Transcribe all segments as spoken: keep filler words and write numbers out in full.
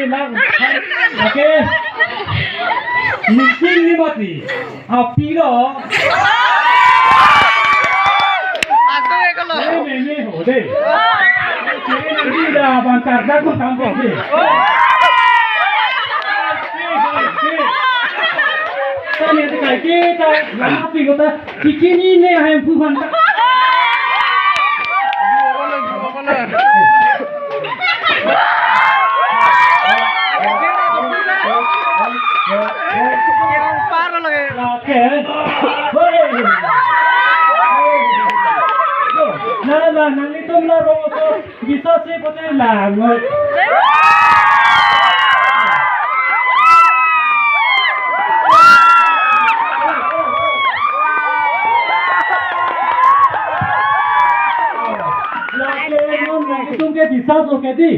Lang, oke. Meeting ni mati. Api lo. Aso ekolo. Ini, ini, hode. Ini nanti dah bang kardak ko tam ko. Kami itu kai kita, api kota. Kikini ne ahem pu man ta. Paro lagi. Oke. Hoi. Na, na, nanglitum la ro to. Bisa si putih langot. Lake non nanglitum ke bisa so ke di.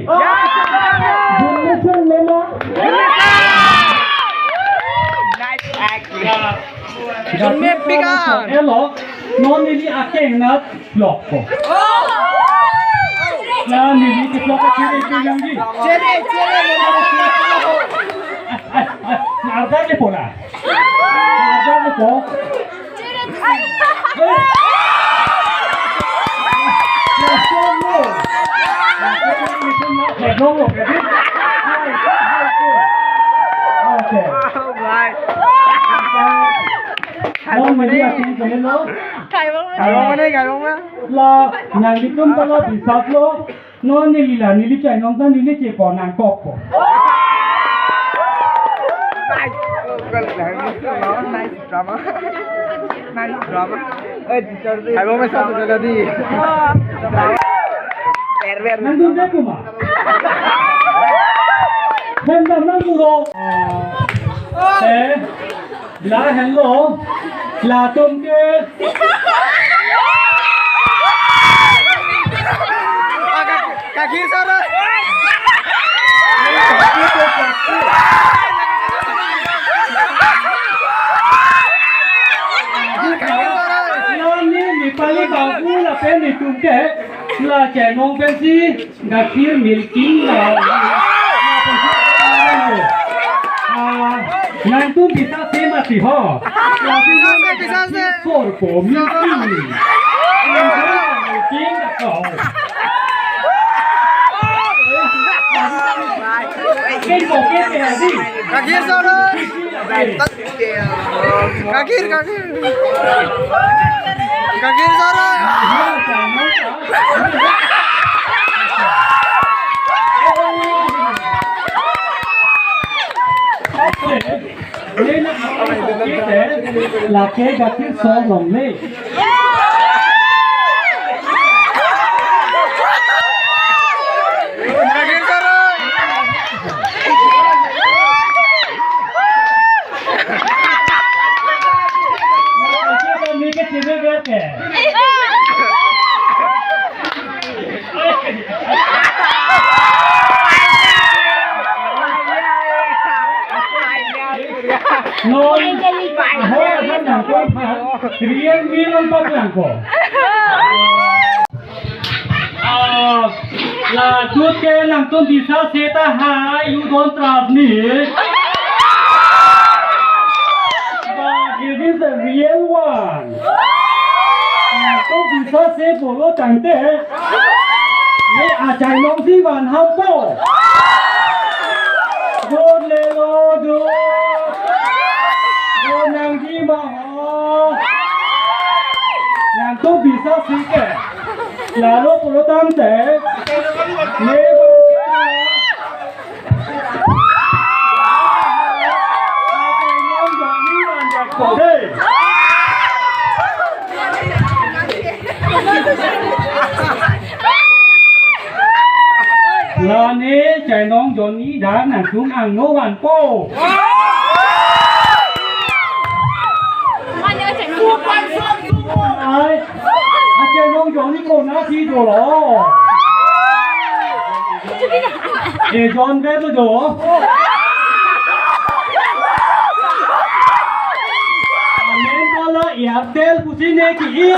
Jumesen mema. Nice act. Jumesen pika. Elo, non neli akeng nat. Lok ko. Ya, neli ke lok ko chere ke yang di. Chere, chere, mama. Marda ke pora. Marda ke po. Okay. Long media team ke lo. Kaibong mane, kaibong mane. La, nanglitum ta la bisap lo, non neli la, neli chainong ta neli chepo nangkokpo. Nice. Nice drama. Nice drama. Eh, teacher deh. Ayo, masa sudah tadi. Nangdun deh kuma. Hendam nang muro. Eh. La hello. Latum ke. Kaki sara. Nani Nepali babu lapen netum ke. La chainong pensi. Gakhir milking la. Ah, nangtum bisa se mati ho. Bisa se, bisa se. Sorpo milking. Milking la ko. Ken ko ke ke adi. Gakhir sara. Gakhir, gakhir. Gakhir sara. Lake gakhir sara longle. Non, ahoi asan nangkok ha, real meal nangpaklangkok. Ah, la jut ke nangtum bisa se tahai, you don't trust me. But it is a real one. Nangtum bisa se pulo tangte, ne achainong si van hampo. Dun lelo dun. Dun nangji ma ho. Nangtum bisa si ke. Lalo pulo tangte. Ne bang ke na. Lane chainong Johnny dan nangtum angno vanpo. Ai, achainong Johnny konatsi dolo. Ejon vet lo jo. Amen ta la Airtel pusi ne ki-i.